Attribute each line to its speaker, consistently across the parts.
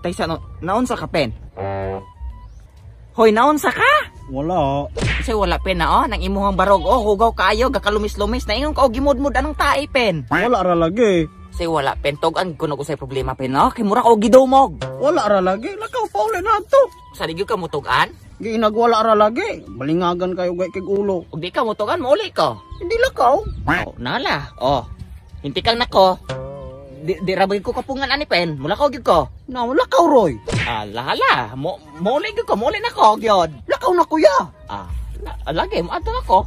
Speaker 1: Taysa, no, naunsa ka, Pen? Hoy, naunsa ka?
Speaker 2: Wala.
Speaker 1: Kasi wala, Pen, na, oh. Nang imuhang barog, oh, hugaw kaayo, gakalumis-lumis. Naingon ka, oh, gimudmud, anong tae, Pen?
Speaker 2: Wala ra lagi.
Speaker 1: Kasi wala, Pen. Tugan, kuno ko sa'yo problema, Pen, no? Kay mura ka, oh, gidumog.
Speaker 2: Wala ra lagi. Lakaw pa ulit na to.
Speaker 1: Sa di gyud ka mutugan?
Speaker 2: Giinag wala ra lagi. Balingagan kayo gay kig ulo.
Speaker 1: Ug di ka mutugan, mauli ko.
Speaker 2: Hindi lakaw.
Speaker 1: Oh, nala. Oh, hinti kang nako. Di ra ko kapungan ani, Pen. Mula ko gyud ko.
Speaker 2: Na lakaw Roy.
Speaker 1: Ah, lahala. Mo mauli gyud ko, mauli na ko gyud.
Speaker 2: Lakaw na kuya.
Speaker 1: Ah, lagi mo adto na ko.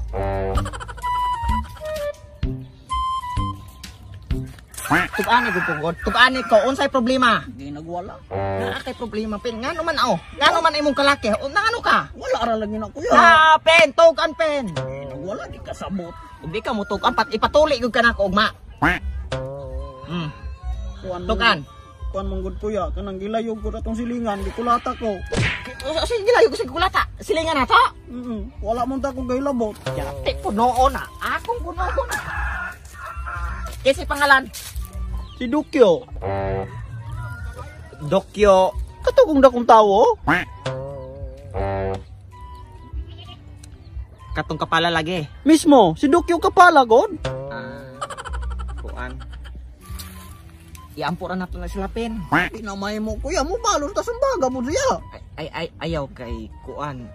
Speaker 1: Tug-ani gud ko, God. Tug-ani ko, unsay problema?
Speaker 2: Giinag wala.
Speaker 1: Naa kay problema, Pen. Ngano man aw? Ngano man imong kalaki? O ngano ka?
Speaker 2: Wala ra lagi na kuya.
Speaker 1: Ah, Pen, tugan, Pen.
Speaker 2: Giinag wala di kasabot.
Speaker 1: Ug di ka mo tugan, pat ipatuli gyud ka nako ugma.
Speaker 2: Kuan
Speaker 1: Tugan.
Speaker 2: Kuan mong gud kuya, kanang gilayog ko atong silingan, gikulata ko.
Speaker 1: Sige gilayog ko sa kulata. Silingan na to.
Speaker 2: Wala man ta ko gahilabot.
Speaker 1: Yate puno na. Akong puno na. Kasi pangalan?
Speaker 2: Si Dukyo.
Speaker 1: Dokyo.
Speaker 2: Katugong dakong tawo.
Speaker 1: Katong kapala lagi.
Speaker 2: Mismo, si Dukyo kapala god.
Speaker 1: Ah, kuan. Iampuran nato na sila, Pen.
Speaker 2: Pinamay mo kuya, mo balon ta sumbaga mo siya.
Speaker 1: Ay ay ayaw kay kuan.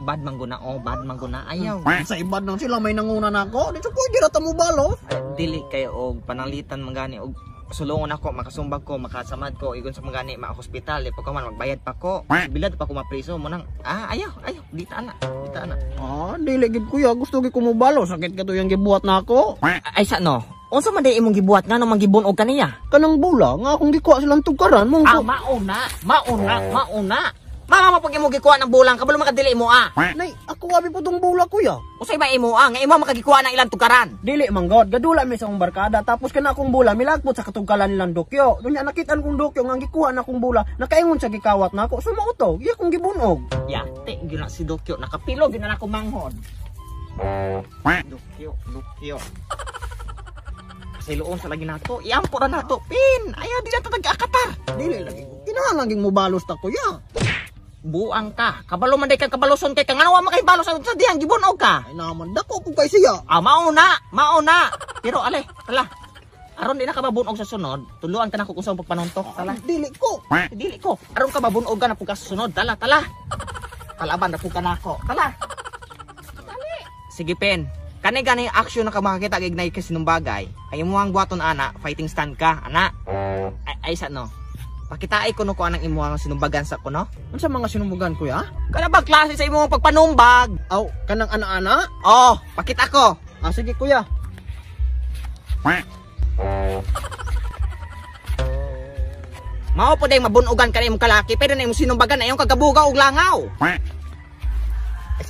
Speaker 1: Bad man guna oh, bad man guna ayaw.
Speaker 2: Sa ibad nang sila may nanguna nako. Dito pwede ra ta mo balos.
Speaker 1: Ay, dili kay og pananglitan man gani og sulungon ako, makasumbag ko, makasamad ko, igon sa mga gani ma-hospital, eh, pagka man magbayad pa ko. Bilad pa ko mapriso mo nang ayaw, ayaw, di ta ana, di ta ana.
Speaker 2: Ah, dili gid kuya, gusto gid ko mo balos, sakit ka to yang gibuhat nako.
Speaker 1: Ay sa no. Unsa man day imong gibuhat ngano man gibunog kaniya?
Speaker 2: Kanang bula nga akong gikuha silang tugkaran mong
Speaker 1: Ah, mauna, mauna, mauna. Mama mo pag imo gikuha ng bulang, kabalo makadili mo ah.
Speaker 2: Nay, ako abi po tong bula kuya.
Speaker 1: Usay ba imo ah, nga imo makagikuha ng ilang tugaran?
Speaker 2: Dili man god, gadula mi sa akong barkada tapos kana akong bula milagpot sa katugkalan nilang Dokyo. Dunya nakitaan kong Dokyo nga gikuha na akong bula, nakaingon sa gikawat nako, sumao to, iya kong gibunog.
Speaker 1: Yate gyud na si Dokyo, nakapilo gyud na nako manghod. Dokyo, Dokyo. Pasiloon sa lagi nato, iampo ra nato, Pin. Ayaw di na ta nag-akatar.
Speaker 2: Dili lagi ko. Kinahanglan ging mobalos ta kuya.
Speaker 1: Buang ka. Kabalo man day kang kabaloson kay kang ano wa makaibalos sa diyang gibunog ka.
Speaker 2: Ay naman dako ko kay siya.
Speaker 1: Ah, mauna, mauna. Pero ale, tala. Aron di na ka mabunog sa sunod, tuluan ka na ko kung saan pagpanuntok, tala.
Speaker 2: Dili ko.
Speaker 1: Dili ko. Aron ka mabunog ka na pug ka sa sunod, tala, tala. Kalaban na pug ka nako. Tala. Sige, Pen. Kani gani action na ka makakita kay ignite ka sinumbagay. Ay imuhang buhaton ana, fighting stand ka, ana. Ay, ay sa no. Pakitai ko no ko anang imuhang sinumbagan sa kuno.
Speaker 2: Unsa mga sinumbagan kuya?
Speaker 1: Kana ba klase sa imong pagpanumbag?
Speaker 2: Aw, kanang ana-ana?
Speaker 1: Oh, pakita ko.
Speaker 2: Ah, sige kuya.
Speaker 1: Mao po day mabunugan ka na imong kalaki pero na imong sinumbagan na imong kagabugaw og langaw. Ay,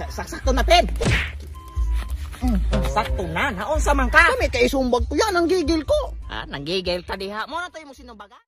Speaker 1: sakto na, Pen. Sakto na, naunsa man ka?
Speaker 2: Kami kay sumbag kuya, nang gigil ko.
Speaker 1: Ah, nanggigil ka diha. Mo na to imong sinumbagan.